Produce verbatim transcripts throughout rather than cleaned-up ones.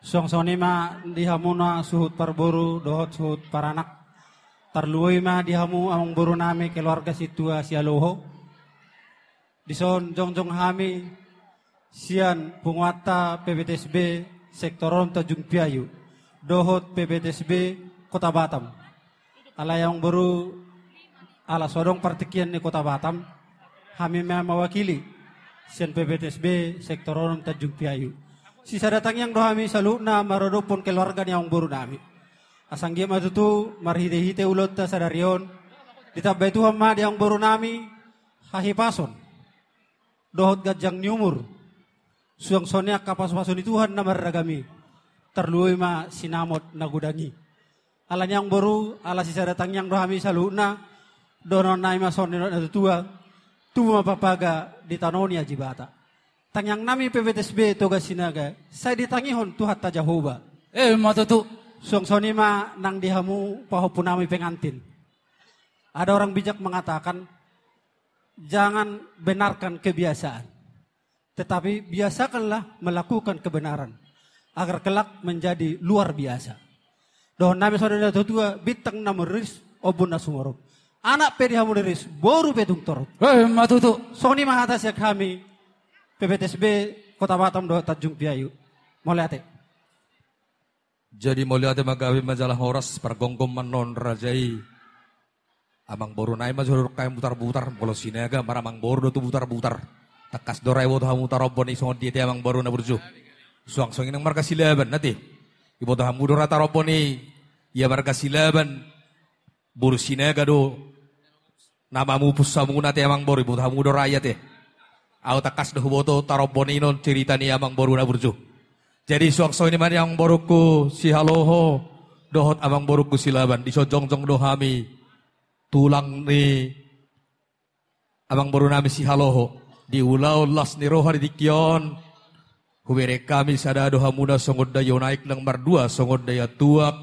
Suang songon i ma di hamuna suhut parboru dohot suhut paranak. Tarlumobi ma di hamu amangboru nami keluarga sintua Sihaloho. Dison jongjong hami sian punguanta P B T S B sektor onom Tanjung Piayu dohot P B T S B Kota Batam. Alai amangboru, ala so adong partingkian ni Kota Batam, hami ma mewakili sian P B T S B sektor onom Tanjung Piayu. Sisada tangiang do hami saluhutna maradophon keluarga ni amangboru nami. Asa anggiat ma tutu marhitehite ulaonta sadari on, ditambai Tuhan ma di amangboru nami hahipason dohot ganjang ni umur. Suang songon i angka pasupasu ni Tuhan na marragam i, tarlumobi ma sinamot na godang i. Alani i amangboru, ala sisada tangiang do hami saluhutna. Dohonon nami ma songon nidok natuatua: Tubu ma papaga di tano ni Ajibata. Tangiang nami P B T S B Toga Sinaga, sai ditangihon Tuhanta Jahowa. Emma tutu. Suang songon i ma nang di hamu pahompu nami pengantin. Ada orang bijak mengatakan, jangan benarkan kebiasaan, tetapi biasakanlah melakukan kebenaran agar kelak menjadi luar biasa. Dohonon nami songon nidok natuatua: bintang na meriris, ombun na sumorop. Anak pe di hamu riris, boru pe tung torop. Emma tutu. Songon i ma hata sian hami P B T S B Kota Batam dohot Tanjung Piayu. Mauliate. Jadi mauliate ma, gabe ma jala horas, pargomgom ma annon raja i. Amangboru nami ma jolo didok hami butarbutar, molo Sinaga maramangboru do tu butarbutar. Tangkas do ra iboto hamu tarombon i songon dia ate amangboru na burju. Suang songon i nang marga Silaban ate. Iboto hamu do ra tarombon i, ia marga Silaban, boru Sinaga do na mamupus hamuna ate amangboru, iboto hamu do ra ia ate. Ahu tangkas do huboto tarombon i annon cerita ni amangboru na burju. Jadi suang songon i ma di amangborungku Sihaloho dohot amangborungku Silaban, dison jongjong do hami tulang ni amangboru nami Sihaloho. Di ulaon las ni roha di tingki on, hubereng hami sada do hamuna songon daion aek nang mardua songon daion tuak.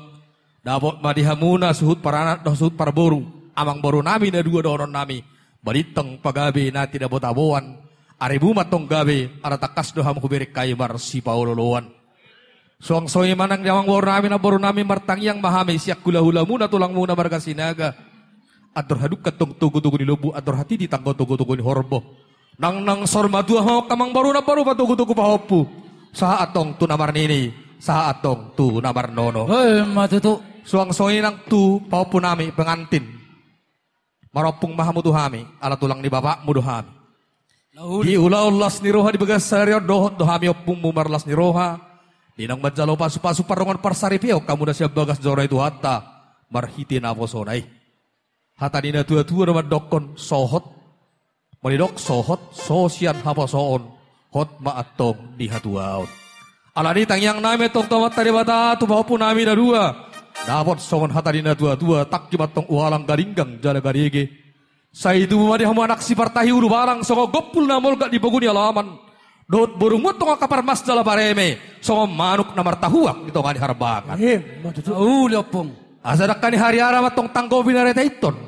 Dapot ma di hamuna suhut paranak dohot suhut parboru, amangboru nami na dua dohonon nami: balintang pagabe na tinabotaboan. Arimu ma antong gabe, ala tangkas do hamu hubereng hami marsipaolooloan. Suang songon i ma nang di amangboru nami, namboru nami, martangiang ma hami sian hulahulamuna, tulangmuna marga Sinaga. Andor hadungka antong togutogu ni lombu, andor hatiti tanggo togutogu ni horbo. Nang, nang saur matua ma hamu angka amangboru, namboru patogutogu pahompu. Sahat antong tu na marnini, sahat antong tu na marnono. Emma tutu. Suang songon i nang tu pahompu nami pengantin. Marompung ma hamu tu hami, ala tulang ni bapakmu do hami. Lauli. Di ulaon las ni roha di bagasan sadari on, dohot do hami ompungmu marlas ni roha. Di naung manjalo pasupasu, pardongansaripeon hamu na sian bagas joro ni Tuhanta marhite naposona i. Hata ni natuatua do mandokkon: Sohot. Molo didok sohot, so sian haposoon, hot ma antong di hatuaon. Alani i tangiang nami antong tu Amanta Debata, tu pahompu nami na dua. Dapot songon hata ni natuatua: Tangki ma antong ualang, galinggang jala garege. Sai tubu ma di hamu anak sipartahi ulubalang, songon gompul na molgak di pogu ni alaman. Dohot borungmu antong angka parmas jala pareme, songon manuk na martahuak di tonga ni harbangan. Emma tutu. Uli ompung. Asa dangka ni hariara ma antong tanggo pinareta inton.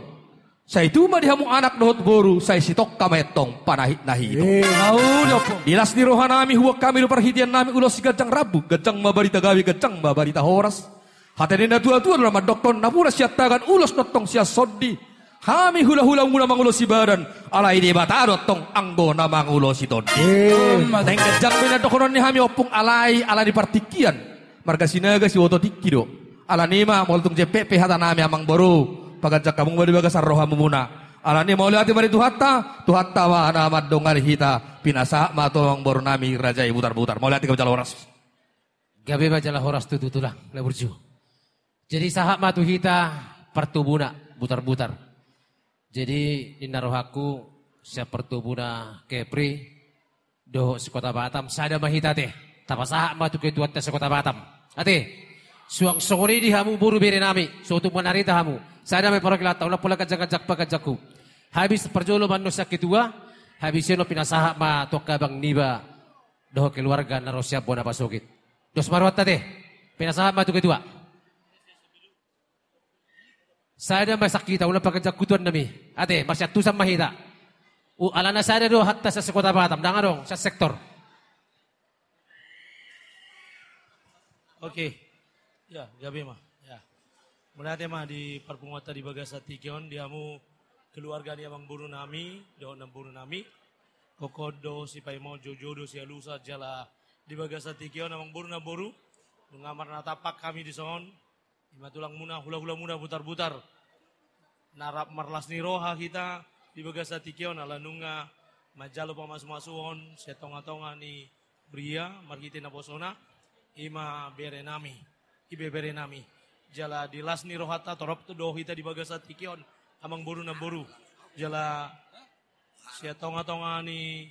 Sai tubu ma di hamu anak dohot boru, sai sitongka ma antong panahitnahit. Emma tutu. Di las ni roha nami huboan hami do parhitean nami ulos siganjang rambu, ganjang ma barita gabe, ganjang ma barita horas. Hata ni natuatua do na mandokkon: Napuran sian tagan, ulos do antong sian sondi. Hami hulahulamuna mangulosi badan, alai Debata do antong anggo na mangulosi tondi. Emma tutu. Naeng ganjang be na dohonon ni hami ompung, alai ala ni partingkian. Marga Sinaga siboto tingki do. Alani i ma molo tung jempek pe hata nami amangboru, paganjang hamu ma di bagasan rohamuna. Alani i mauliate ma di Tuhanta, Tuhanta ma na mandongani hita. Pinasahat ma tu amangboru nami raja i Butarbutar. Mauliate, gabe jala horas. Gabe ma jala horas tutu tulang na burju. Jadi sahat ma tu hita partubuna Butarbutar. Jadi ninna rohangku, sian partubuna Kepri dohot se-Kota Batam, sada ma hita ate. Tapasahat ma tu ketuanta se-Kota Batam ate. Suang songon i di hamu boru bere nami, so tung manarita hamu. Sada ma parokilanta, unang pola ganjangganjang paganjangku. Habis parjolo ma annon sian ketua, habis i annon pinasahat ma tu angka abang niba dohot keluarga na ro sian bona pasogit. Dos ma rohanta ate. Pinasahat ma tu ketua. Sada ma sian hita, unang paganjangku tuan nami ate, marsiantusan ma hita. Alana sada do hata sian se-Kota Batam, ndang adong sian sektor. Oke. Ya, gabe ma. Ya. Mauliate ma di parpunguanta di bagasan tingki on, di hamu keluarga ni amangboru nami dohot namboru nami. Hohom do sipaimaon, joujou do sialusan jala di bagasan tingki on amangboru namboru, nunga marnatampak hami dison. Ima tulangmuna, hulahulamuna Butarbutar na rap marlas ni roha hita di bagasan tingki on ala nunga manjalo pamasumasuon sian tongatonga ni huria marhite naposona, ima bere nami, ibebere nami. Jala di las ni rohanta torop do hita di bagasan tingki on amangboru namboru. Jala sian tongatonga ni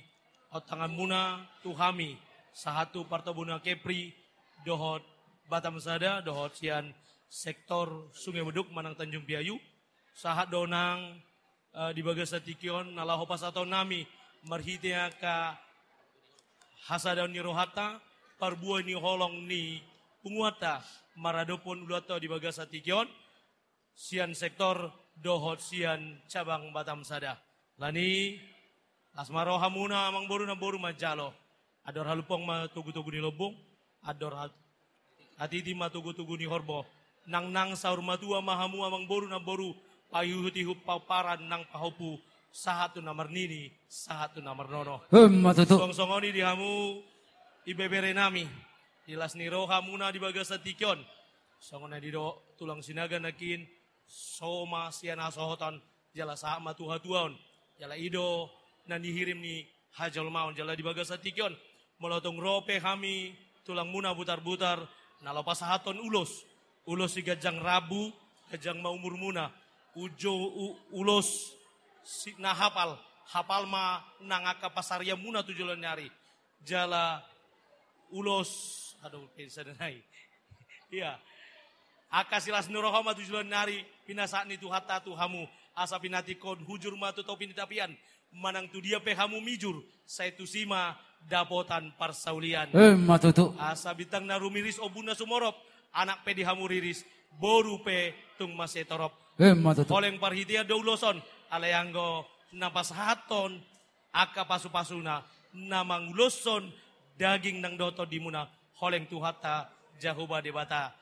ontanganmuna tu hami, sahat tu Partabuna Kepri dohot Batam Sada, dohot sian sektor Sungai Beduk manang Tanjung Piayu, sahat do nang, eh, di bagasan tingki on na laho pasahaton nami marhite angka hasadaon ni rohanta, parbue ni holong ni punguanta maradophon ulaonta di bagasan tingki on, sian sektor dohot sian cabang Batam Sada. Alani, las ma rohamuna amangboru namboru manjalo. Andor halumpang ma togutogu ni lombu, andor hat-, hatiti ma togutogu ni horbo. Nangnang saur matua ma hamu amangboru namboru, paihutihut pomparan nang pahompu, sahat tu na marnini, sahat tu na marnono. Ima tutu. Suang songon i di hamu ibebere nami, di las ni rohamuna di bagasan tingki on. Songon na didok tulang Sinaga nangkin, so ma sian hasohotan jala sahat ma tu hatuaon, jala i do na nihirim ni hajolmaon. Jala di bagasan tingki on, molo tung ro pe hami tulangmuna Butarbutar na laho pasahathon ulos, ulos si ganjang rambu, ganjang ma umurmuna, ujo u-, ulos si na hapal, hapal ma nang angka pansarianmuna tu joloan ni ari. Jala ulos, aduh, pensa danai. Iya. Angka silas ni roha ma tu joloan ni ari pinasahat ni Tuhanta tu hamu, asa pinantikhon hujur ma tu topi ni tapian, manang tu dia pe hamu mijur, sai tusi ma dapotan parsaulian. Ima tutu. Asa bintang na rumiris, ombun na sumorop, anak pe di hamu riris, boru pe tung mansai torop. Ima tutu. Holeng parhitean do ulos on, alai anggo na pasahathon angka pasupasuna na manguloshon daging nang dohot tondimuna, holeng Tuhanta Jahowa Debata.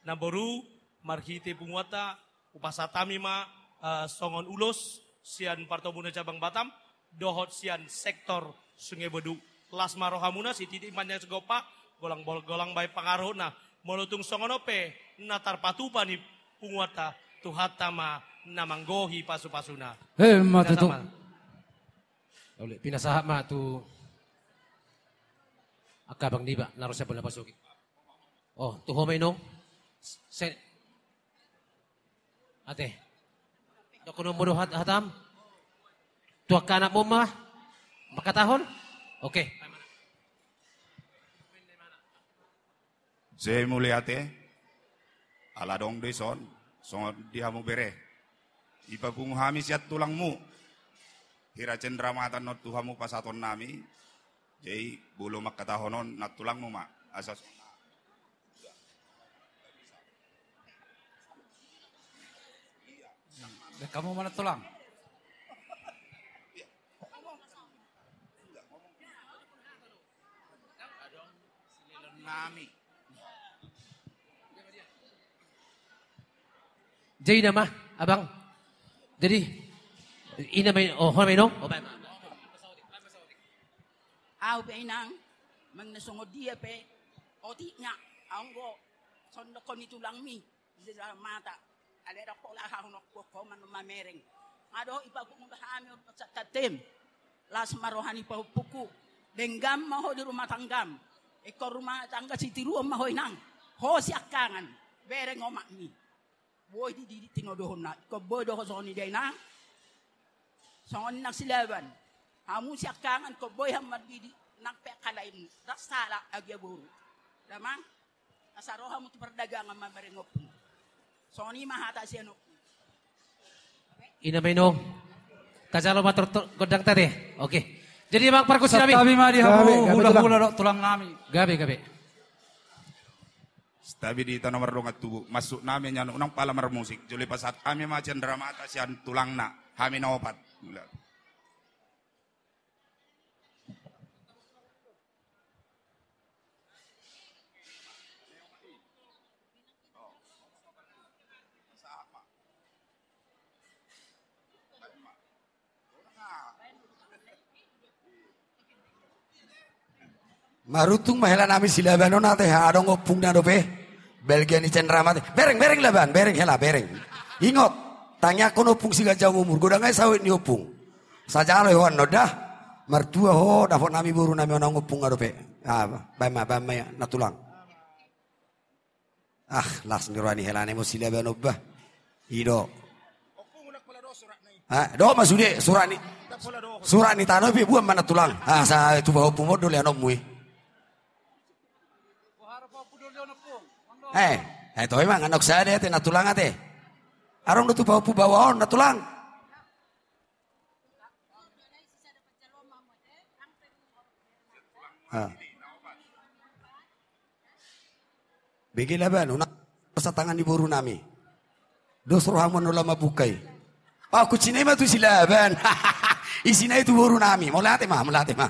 Namboru, marhite punguanta, hupasahat hami ma, eh, songon ulos sian Partabuna Cabang Batam dohot sian sektor Sungai Beduk. Las ma rohamuna, sititi ma nian sigompa, golang bol-, golang bahen pangarahutna. Molo tung songon on pe na tarpatupa ni punguanta, Tuhanta ma na manggohi pasupasuna. Ima tutu. Sama. Uli, pinasahat ma tu angka abang niba na ro sian bona pasogit. Oh, tu ho ma inong. Se-, ate. Dohonon muna do hat-, hatam. Tu angka anakmu ma mangkatahon. Oke. Sai mauliate, ala adong do dison, songon di hamu bere. Dipapungu hami sian tulangmu. Hira Cendramata on tu hamu pasahaton nami. Jadi, molo mangkatahon on, nantulangmu ma. Asa songon. Baen hamu ma nantulang. Nami. Jadi nama, abang. Jadi, ina main, oh, ho main, oh. Oh, baik. Au pe inang, manang na songon dia pe, otik na, anggo, songon dohonon ni tulangmi. Di dalam mata. Alai dang pola ahu nokku ho mamereng. Nga dohot ipapungu hami on sangkantem. Las ma roha ni pahompungku. Denggan ma ho di rumah tanggam. Ingkon rumah tangga sitiruon ma ho inang. Ho siangkangan. Bereng omakmi. Boi dididik tinodohonna. Ingkon boi do ho songon i da inang. Songon i nang Silaban. Hamu siangkangan ingkon boi hamu mandidik nang pe angka lainmu. Ndang sala agia boru. Damang. Asa ro hamu tu pardagangan mamereng ompung. Songon i ma hata sian ompung. Ina main on. Tajalo ma tortor gondang tate. Oke. Jadi abang parkusi nami. Santabi ma di hamu. Gabe, gabe, hulahula dohot tulang nami. Gabe, gabe. Santabi di tano mardongan tubu. Masuk nami nyano nang pala marmusik. Jolo pasahat hami ma Cendramata sian tulangna. Hami na opat. Mula. Maruntung ma hela nami Silaban on ate, adong ompungna dope. Balga ni Cendrawati. Bereng, bereng Laban, bereng hela, bereng. Ingot, tangiangkon ompung siganjang umur, godang ai sawit ni ompung. Sajalo ho annon da. Martua ho, dapot nami boru nami on, adong ompungna dope. Ah, baen ma, baen ma ia, nantulang. Ah, las ni roha ni hela nami on Silaban on bah. I do. Ah, do ma sude, surat ni, surat ni tano pe buan ma nantulang. Ah, sai tupa ompung on do leanonmu i. Eh, eh, to emang anak sada ate nantulang ate. Adong do tupa ompung baoa on nantulang. Ah. Bege Laban, unang satangan ni boru nami. Dos rohamu annon lam mambuka i. Ah, kuncina i ma tu Silaban. Isina i tu boru nami. Mauliate ma, mauliate ma.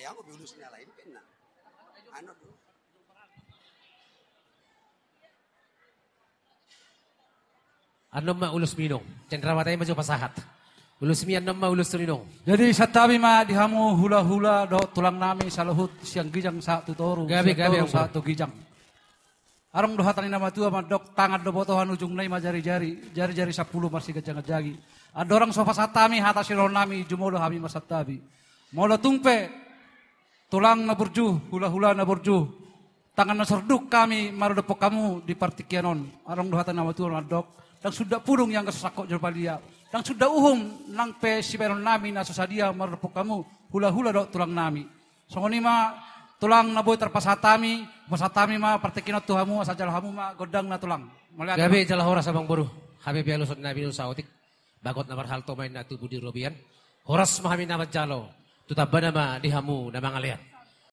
Ai anggo pe ulos ni halak i pe na. Anu do. Annon ma ulos minum. Cendrawati ma jo pasahat. Ulos mi annon ma ulos tu ninung. Jadi santabi ma di hamu hulahula dohot tulang nami saluhut sian ginjang sahat tu toru, gabe, sian gabe, toru anggo sahat tu ginjang. Adong do hata ni na matua mandok, tangan do botohan, ujungna i ma jarijari, jarijari sampulu marsiganjangganjangi. Andorang so pasahat hami hata siroha nami, jumolo hami marsantabi. Molo tung pe tulang na burju, hulahula na burju, tangan na sorduk hami maradophon hamu di partingkian on. Adong do hata ni na matua mandok, ndang suda pudung i anggo so sangkot jolo palia, ndang suda uhum nang pe sibahenon nami na so sadia maradophon hamu hulahula dohot tulang nami. Songon i ma tulang na boi tarpasahat hami, pasahat hami ma partingkian on tu hamu, asa jalo hamu ma gondang na tulang. Mauliate. Gabe ma. Jala horas amang boru, hape pe alusan nami nusa otik, bagot na marhalto ma inna tubu di robean. Horas ma hami na manjalo, tu tambana ma di hamu na mangalean.